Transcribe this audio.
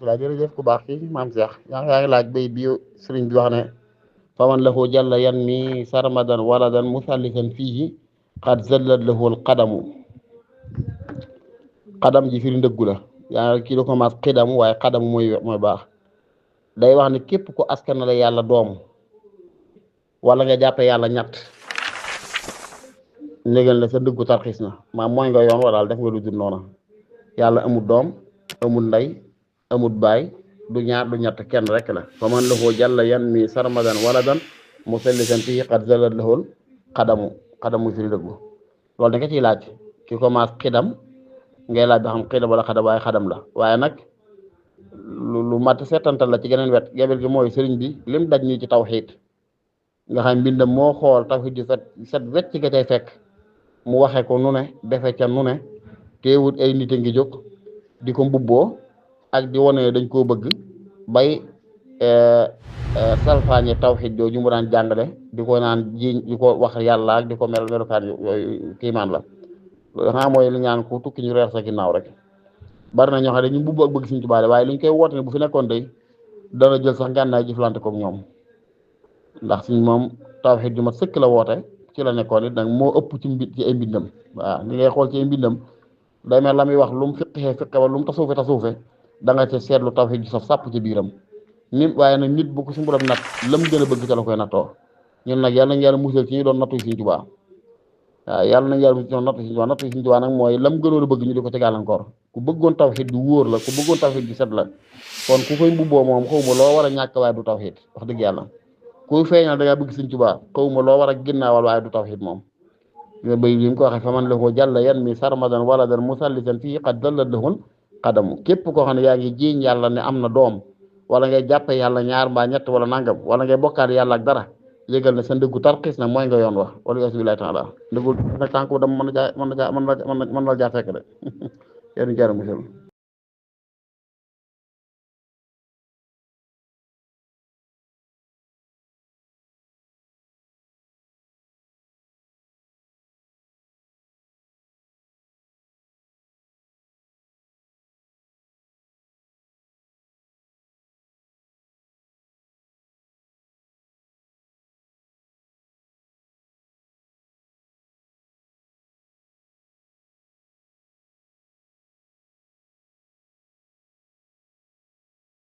laa jërëjëf ku baax ki maam Cheikh yaa ngi laaj bay bi sëriñ bi wax ne faman lahu jalla yan mi sarmadan waladan musallisan fiihi qad zallat lahu al qadamu xadam ji firi ndëggu la yaa kii da ko maas xidamu waaye xadamu mooy baax day wax ne képp ku askanale yàlla doom wala nga jàppe yàlla ñett négal ne sa ndëggu tarxiis na maam mooy nga yoon wala daal def nga lu dul noona yàlla amul doom amul ndey amul baay du ñaar du ñett kenn rek la fa man lahu jalla yan mi sarmadan waladan musallisan fii qad zallat lahul xadamu firi ndëggu loolu da nga ciy laaj ki ko maas xidam ngay laaj ba xam xidam wala xadam waaye xadam la waaye nag lu mat seetantal la ci geneen wet gebel gi mooy sëriñ bi lim daj nii ci tawxiid nga xam mbindam moo xool tawxiid ji set wecc nga cay fekk mu waxee ko nu ne defe ca nu ne teewut ay nit a ngi jóg di ko mbubboo ak di wane dañ koo bëgg bay salfaañe tawxiid jooju mu daan jàngale di ko naan jiiñ di ko wax yàlla ak di ko melukaan yooyu kiimaan la loolu xanaa mooy li ñaan ku tukki ñu reer sa ginnaaw rek bari na ñoo xam ne ñu mbubboo ak bëgg Sëriñ Tuubaa waaye li ñu koy woote ne bu fi nekkoon day dana jël sax ngànnaay jëflante koog ñoom ndax suñ moom tawxiid ju mat sëkk la woote ci la nekkoon it nag moo ëpp ci ay mbindam waaw li ngay xool ci ay mbindam day mel la muy wax lu mu fiqe wala lu mu tasuufe da nga ci seetlu tawxiid ju saf sàpp ci biiram nit waaye nag nit bu ko suñu borom nat lam gën a bëgg ca la koy nattoo ñun nag yàlla nañu yàlla musal ci ñu doon nattu Sëriñ Tuubaa waaw yàlla nañu yàlla musal ci nattu Sëriñ Tuubaa nag mooy lam gënoon a bëgg ñu di ko ci gàllankoor ku bëggoon tawxiid du wóor la ku bëggoon tawxiid du set la kon ku koy mbubboo moom xaw ma loo war a ñàkk waaye du tawxiid wax dëgg yàlla kuy feeñal da ngaa bëgg Sëriñ Tuubaa xaw ma loo war a ginnaawal waaye du tawxiid moom nga béy bi mu ko waxee fa man lahu jalla yan mi sarmadan waladan musallisan fii qad dallat lahul xadamu képp koo xam ne yaa ngi jiiñ yàlla ne am na doom wala ngay jàppe yàlla ñaar mbaa ñett wala nangam wala ngay bokkaat yàlla ak dara yëgal ne sa ndëggu tarxiis nag mooy nga yoon wax wala yasubillahi taala ndëggu nag tànk dama mën na jaa fekk de yéen jaara musal